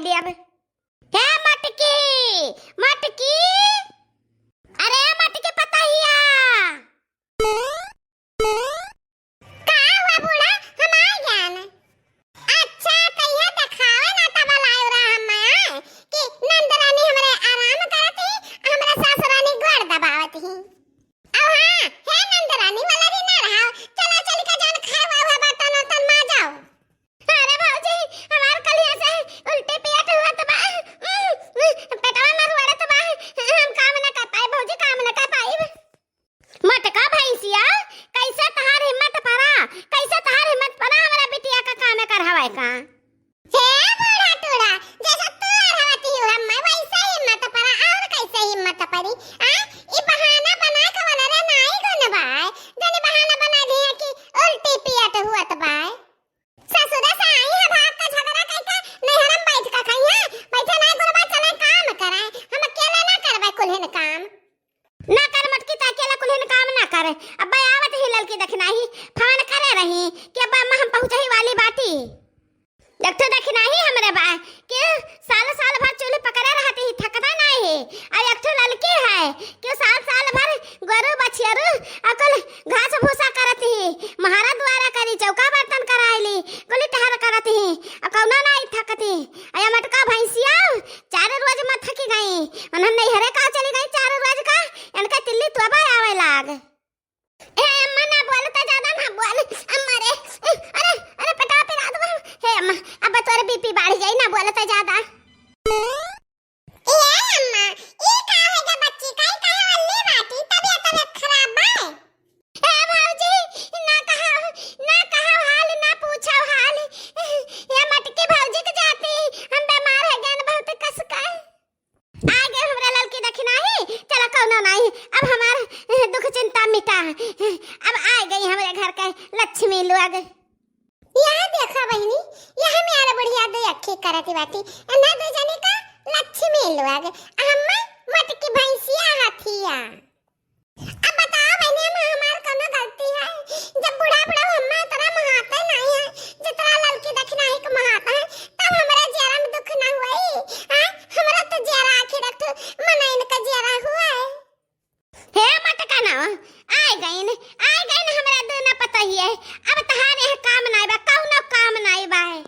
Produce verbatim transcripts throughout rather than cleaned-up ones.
दिया बे। हे मटकी, मटकी, अरे मटकी पतहिया। का हुआ बूढ़ा, हम आ गयान। अच्छा, त इहे देखावे ना तब लायो रहा हम आए कि नंद रानी हमरे आराम करत ही, हमरे सास रानी गोड़ दबावत ही। अब हाँ, हे नंद रानी वाला री ना रहा, चला चल के जान खाए हुआ हुआ बर्तन उर्तन माजाओ। अरे भौजी, हमार कलिया से उल्टी पेट हुआ त बा, उम, उम, पेटवा में हुआ त बा, हम काम ना कर पाए भौजी, काम ना कर पाइब। मटका भैंसिया, कैसे तहार हिम्मत परा, कैसे तहार हिम्मत परा हमरा बिटिया का काम करवाए का? हे बूढ़ा टूढ़ा, जैसे तू अरहवती हो हम, वैसे हिम्मत परा, और कैसे हिम्मत परी? आ? ई बहाना बना के वाला रे नाई गुन बाय, जनी बहाना बना दिया कि उल्टी पियत हुअत बाय। ससुरे से आई है भाग का झगड़ा करके, नैहरम बैठ का खाई है, बैठे नाई गुन बाय, चले काम करे, हम अकेले ना करबे कुल्हिन काम। ना कर मटकी, त अकेला कुल्हिन काम ना करे। अब आवत ही ललकी दखिनाही, फोन करे रही कि अब अम्मा हम पहुँचही वाली बाटी। एक ठो दखिनाही हमरे बा कि साल साल भर चूल्ही पकड़े रहती ही, थकता नाई है। और एक ठो ललकी है कि साल साल भर गोरू बछियरू और कुल घास भूसा करत ही, महारा दुआरा करी, चौका बर्तन कराइली, कुली टहर करत ही, और कौनो नाई थकती। अरे मटका भैंसिया, चार रोज में थकी गई, उन्हन नैहरे का चली गई चार रोज का, इनका तिल्ली तोबा आवे लाग। ए अम्मा ना बोल त ज्यादा ना बोल, अम्मा रे, अरे, अरे पेटवा पिरात बा। हे अम्मा, अब तोर बीपी बढ़ जाई ना बोल त ज्यादा। ए अम्मा, ई का है गे बच्ची, काई काहे अल्ली बाटी, तबियत तबियत खराब बा? ए भौजी, ना कहा, ना कहा हाल, ना पूछो हाल। ये मटकी भौजी के जाती, हम बीमार है गन बहुत कस का। आ गए हमरा ललकी दखिनाही, चला कौनो नाई, अब हमार दुख चिंता मिटा। अब आ गई हमरे घर के लक्ष्मी लोग। यह देखा बहिनी, यह म्यार बुढ़िया दो अखी करत बाटी, इन्हें दो जने का लक्ष्मी लोग, अम्मा मटकी भैंसिया हथिया। अब बताओ बहिनी, हम हमार कौनो गलती है? जब बूढ़ा बूढ़ा अम्मा इतना महाते नहीं है, जितना ललकी दखिनाही के महाते है, तब हमारे जियरा में दुख ना हुई? हाँ, हमरा तो जियरा आखिर एक ठो मनइन का जियरा हुआ है। हे मटकना, आय गइन, आय गइन हमरा दूना पतोहिए। अब तहार यह काम नाई बा, कौनो काम नाई बा है।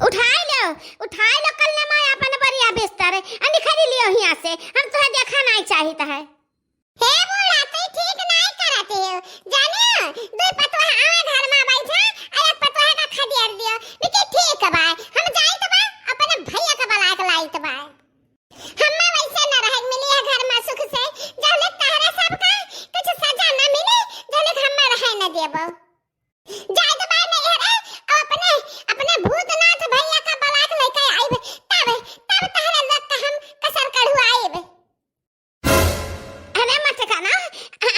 उठाई लो, उठाई लो कल नमा अपन बरिया बिस्तर, आ निखरी लियो हियाँ से, हम तुहे देखा नाई चाहित है। हे बूढ़ा, तू ठीक नाई करत हो, जाने हो, दू पतोह आवे घर में बैठा, आ एक पतोह का खदेड़ दियो, लेकिन ठीक बा, हम जाइत बा, अपने भैया के बलाय के लाइत बा। हम्मे वैसे न रहे मिली है घर में सुख से, जहले तहरे सबका कुछ सजा न मिली, जहले हम्मे रहे न देबो। जाइत बाय नैहरे, अब अपने, अपने भूतनाथ भैया का बलाक लेके आइब, तब, तब तहरे लोग का हम कसर कढ़ुआइब। अरे मटकना,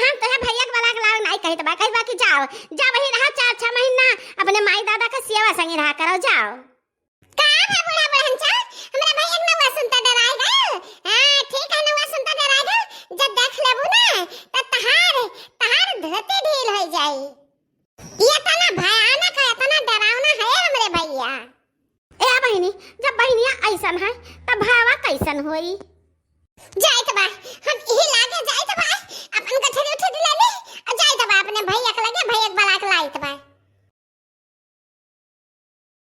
हम तोहे भैया के बलाक लाओ नाई कहित बा, कहित बा कि जाओ, जा वहीं रहो चार छह महीना, अपने माई दादा का सेवा संगे रहा करो, जाओ। का भा बूढ़ा बड़हन चा, हमरा भैया के नउआ सुनता डराए गयो। हाँ, ठीक है, नउआ सुनता डराए गयो। जब देख लेबू ना, त तहार, तहार धोती ढील हो जाई। ये इतना भयानक है, इतना डरावना है हमरे भैया। ए बहिनी, जब बहिनिया ऐसन है, तब भयावा कैसन होई? जाइत बा, हम इही लागे जाइत बा, अपन गठरी उठरी ले ली, और जाइत बा अपने भैया के लगे, भैया के बलाक लाइत बा।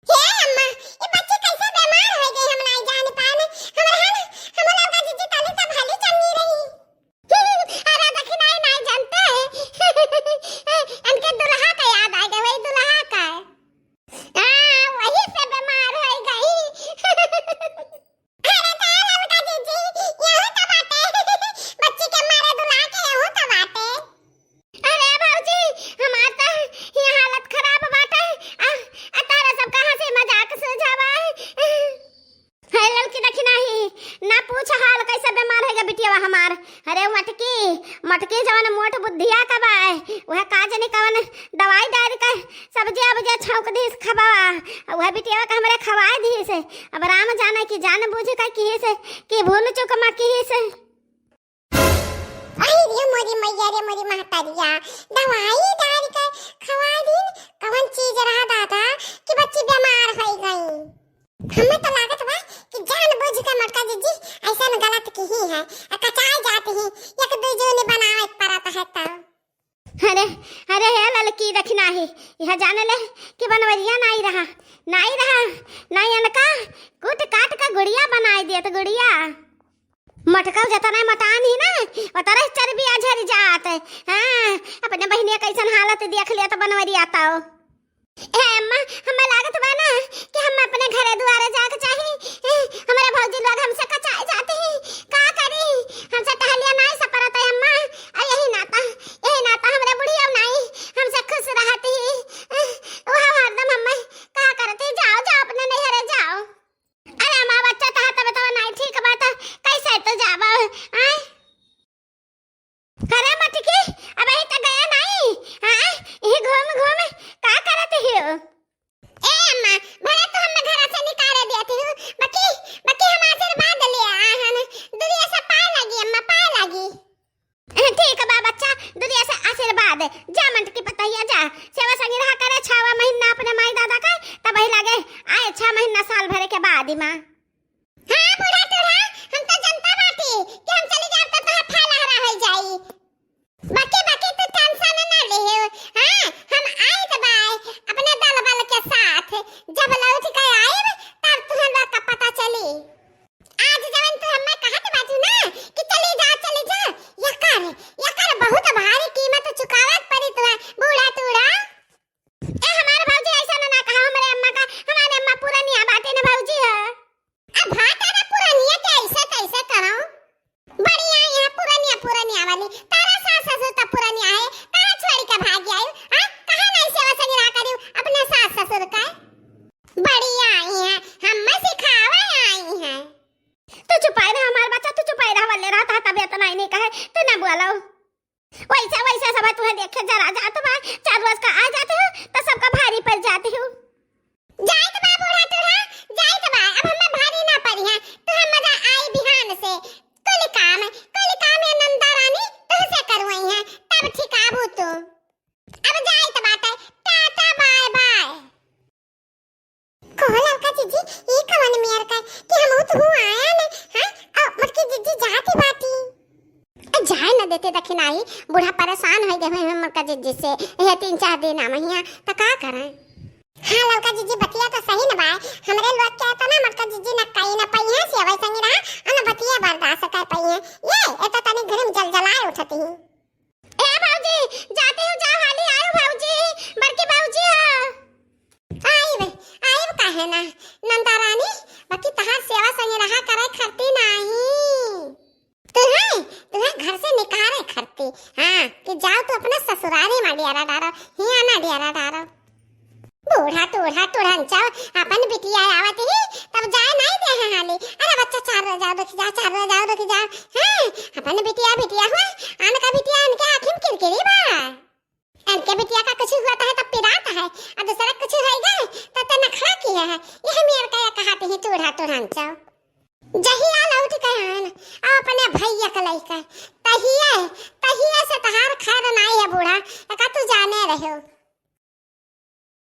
हे अम्मा, ई बच्ची कैसे बीमार हो गई, हम नाई जान पान। हमरे हन, हम लोग का जीजी तनी तब भली चंगी रही। अरे देखी नाई, नाई जानते हैं। इनके दुल्हा का याद आ गया, वही दुल्हा का। हाँ, वही से बीमार हो गई। अरे का ललका जीजी, यहू तो बाटे। बच्ची के मारे दुला के यहू तो बाटे। अरे भौजी, हमार त ये हालत खराब बाटे। आ, आ तारा सब कहाँ से मजाक सूझावा है? है ललकी देखी नाही, ना पूछ हाल कैसे बीमार है गे बिटियावा हमार। अरे मटकी, मटकी जवन मोट बुद्धिया का बा, वह का जनी कवन दवाई डाल के सब्जी अब्जी छौंक दीस खबावा, आ उहे बिटिया का हमरे खवाए दीस। अब राम जाने कि जान बूझ का किहिस कि भूल चूक मा किहिस। अरे रे मोरी मैया रे मोरी महतरिया, दवाई डाल के खवाए दीन, कवन चीज रहा दादा कि बच्ची बीमार हो गई। हमें तो लागत बा की देखी नाही, यह जाने ले कि बनवरिया नाई रहा, नाई रहा, नाई अनका कूट काट का गुड़िया बनाई दियत, गुड़िया। मटकऊ जतना मटान ही ना, उतरे चर्बिया झरि जात। हाँ, अपने बहिनिया कैसन हालत देख लिया तो बनवरिया तो। ए अम्मा, हमें लागत बा ना कि हम अपने घरे दुआरे जाके चाही। ए, हमरे भौजी लोग हमसे कचाए जाते हैं, का करी? हमसे टहलिया नाई सपरत है अम्मा। और यही नाता, यही नाता हमरे बुढ़िया नाई हमसे खुश रहती। ए, वह हरदम हमें का करती, जाओ, जाओ अपने नैहरे जाओ। अरे अम्मा, बच्चा तहा तबे तो नाई ठीक बा, तो कैसे तो जाबा? आय? अरे मटकी, अब यही तो गया नाई। आय, यही घूम घूम का करत हियो? ए अम्मा, भले तू हमें घर से निकाले दिया थी, बकी, बकी हम आशीर्वाद ले आए हैं। दुनिया से पाए लगी अम्मा, पाए लगी। ए, ठीक बा बच्चा, दुनिया से आशीर्वाद। जा मटकी पतहिया जा, सेवा संगी रहा करे छावा महीना अपने माई दादा का, तब वही लागे आए छह महीना साल भरे के बाद ही माँ। हाँ बूढ़ा टूढ़ा, हम तो जनता बाटी कि हम चली जाब तो तोहर फाय लहरा होई जाई। बाकी, बाकी तू tension ना लिहो। हाँ, हम आइत बाय अपने दल बल के साथ। जब लौट के आइब, तब तुहन लोग का पता चली। आज जवन तू हम्मे कहत बाटू ना कि चली जा, चली जा, यकर, यकर बहुत भारी कीमत चुकावे के पड़ी तुहे, बूढ़ा टूढ़ा। ए, हमार भौजी ऐसा ना, ना कहा हमरे अम्मा का, हमारे अम्मा पुरनिया बाटे ना भौजी है। अब हाँ, तारा पुरनिया के ऐसे तैसे करो। बड़ी आई है पुरनिया, पुरनिया वाली। तारा सास ससुर तो पुरनिया है, कहाँ छोड़ के भाग आई? हाँ, कहाँ नहीं सेवा संग्रह करी अपने सास ससुर का? बड़ी आई है, हम सिखावे आई है। तू चुपाई रह हमार बच्चा, तू चुपाई रह, वल्ले रहता है, तबीयत नहीं, नहीं कहे, तू ना बोलो। वैसे, वैसे सब तुहे देखे जरा जात बा, चार रोज का आ जाते हो, तो सबका भारी पड़ जाते हो। जाइत बा बूढ़ा टूढ़ा, जाइत बा, अब हमें भारी ना पड़ी है, तो हम मजा आई बिहान से। कुल काम, कुल काम ये नंदा रानी तुहसे करवाई है, तब ठिकाबू तू। अब जाइत बाटे, टाटा बाय बाय। कहो ललका जीजी, ई कवन मेर का कि हमहू तुहू आया न, हाँ? अउ मोटकी जीजी जाती बाटी। अ, जाए न देते दखिनाही, बूढ़ा परेशान होइ गए हैं मोटका जीजी से, यह तीन चार दिन आ महिया, त का करें? हाँ ललका जीजी, बतिया तो सही न बाय, हमरे लोग के इतना मोटका जीजी न कई न पई है, सेवई संगी रहा, अन बतिया बर्दाश्त कर पई है, ये, ये तो तनी घड़ी में जलजलाए उठती। ए भौजी, जाती हूँ, जाओ हाली आयो भौजी, बड़की भौजी हो। आइब, आइब काहे ना, नंदा रानी, बाकी तहार सेवा संगे रहा करे खरती नाही। तुहे, तुहे घर से निकारे खरती, हाँ, कि जाओ तू अपने ससुरारी में डियारा डारो, हियाँ ना डियारा डारो। बूढ़ा टूढ़ा टूढ़न चाव, अपन बिटिया आवत ही, तब जाए नहीं दे हैं हाली। अरे बच्चा, चार रोज आओ, रुक जा, चार रोज आओ, रुक जा। हाँ, अपन बिटिया, बिटिया हुआ, अनका बिटिया, अनके आँखी में किरकिरी बा। अनके बिटिया का कुछ हुआ है, तब पिरात है, और दूसरा कुछ हो गए, तब तो नखरा किया है। यह मेर का या कहाती ही टूढ़ा टूढ़न चाव। जहिया लौट के आन, अपने भैया के लइका, तहिया, तहिया से तहार खैर नाई है बूढ़ा, एका तू जाने रहो।